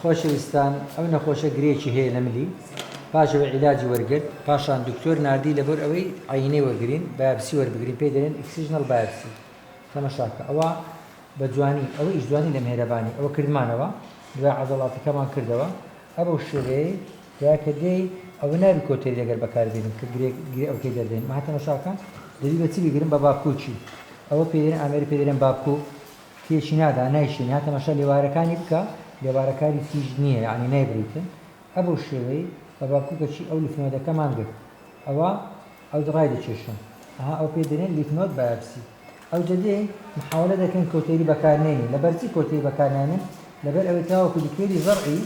خۆشەویستان ئەو نەخۆشە گرێکی هەیە لە ملی پاش ئەوەی عیلاجی وەرگرت پاشان دکتۆر ناردی لەبەر ئەوەی عەینەی وەرگرین biopsy وەربگرین پێی دەرێن excisional biopsy تەمەشاکە ئەوە بە جوانی ئەوە ئیش جوانی لە مێرەبانی ئەوە کردمانەوە دوای عەزەڵاتەکەمان کردەوە ئەبەو شێوەیەی دوای کە دێی ئەوە نابی cautery لەگەر بەکار بێنم کە گرێ گرێ ئەوکەی دەردێنم ها تەمەشاکە دەبی بە چی بگرم بە Babcock ی ئەوە پێ دەرێن ئامێری پێ دەرێن Babcock تێکی نادا نایشێنی ها تەمەشا لێوارەکانی بکە لێوارەکاری تیژ نییە یعنی نایبریتن ئەبەو شێوەی بە Babcock ەکی ئەو lymph node ەکەمان گرت ئەوە ئەو ڕای دەکێشم ئەها ئەو پێ دەرێن lymph node biopsy ئەوجە دێین محاوەلە دەکەین cautery بەکار نێنین لەبەر چی cautery بەکار نانێن لەبەر ئەوەی تاوەکو دکتۆری زەڕعی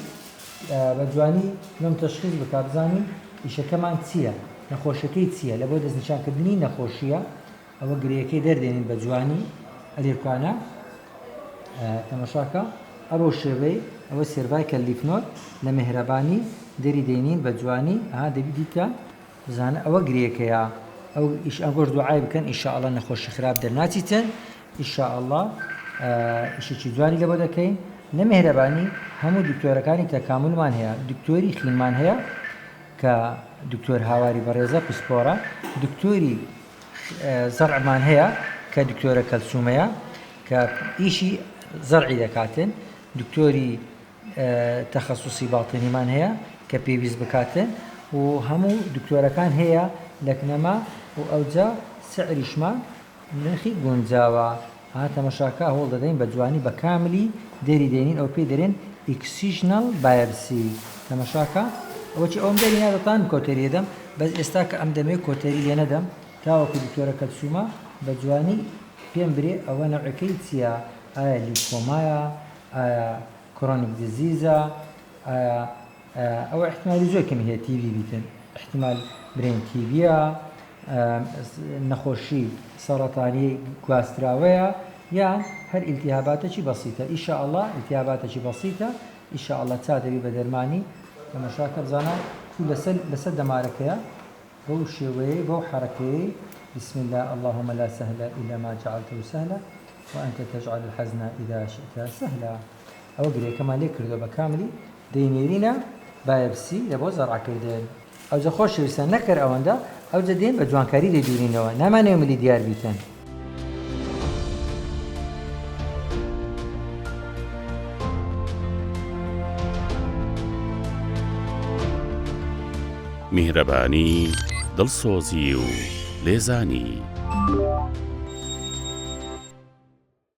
بە جوانی لۆم تەشخیس بکا بزانین ئیشەکەمان چییە نەخۆشیەکەی چییە لە بۆ دەستنیشانکردنی نەخۆشیە ئەوە گرێیەکەی دەردێنین بە جوانی ئەلێرکانە تەمەشاکە ئەبەو شێوەی ئەوە cervical lymph node لە مهرەبانی دەری دێنین بە جوانی ها دەبی دیتان بزانە ئەوە گرێکەیە ئەو ئیش ئەنگۆش دوعای بکەن ان شاء اللە نەخۆشی خراپ دەرناچیتن ان شاء اللە ئیشێکی جوانی لەبۆ دەکەین لە مێهرەبانی هەموو دکتۆرەکانی تەکاملمان هەیە دکتۆری خینمان هەیە کە دکتۆر هاواری بەڕێزە پسپۆرە دکتۆری زەرعمان هەیە کە دکتۆرە کەلسومەیە کە ئیشی زەرعی دەکاتن دکتۆری تەخەسوسی باتینیمان هەیە کە پێویست بکاتن و هەموو دکتۆرەکان هەیە لەکنەما و ئەوجا سعریشمان نرخی گونجاوە ها تەمەشاکە هەوڵ دەدەین بە جوانی بە کاملی دەری دێنین ئەو پێی دەرێن excisional biopsy تەمەشاکە ئەوە چی ئەوم دەری نادەتان cautery دەم بەس ئێستا کە ئەم دەمێ cautery لێ نەدەم تاوەکو دکتۆرە کەلسومە بە جوانی پێم برێ ئەوە نەوعەکەی چییە ئایا lymphoma یە ئایا chronic disease ە ئایا ئەوە احتمالی زۆر کەمی هەیە TB بیتن احتمال برێن TB یە نەخۆشی سەڕەتانی گواستراوەیە یان هەر ئیلتیهاباتەکی بەسیتە ئیشاءاللە ئیلتیهاباتەکی بەسیتە ئیشاءاللە چا دەبی بە دەرمانی تەمەشاکە بزانە کو لەسەر لەسەر دەمارەکەیە بەو شێوەیەی بەو حەرەکەیەی بسم اللە اللهم لا سهل الا ما جعلته سهلا وانت تجعل الحزن اذا شئت سهلا ئەوە گرێکەمان لێ کردوە بە کاملی دەینێرینە biopsy لە بۆ زەڕعکردن ئەوجە خۆشەویستان نەکەر ئەوەندە ئەوجە دێن بە جوانکاری دەیدورینەوە نامانەوێ ملی دیار بیتن. میهرەبانی، دڵسۆزی و لێزانی.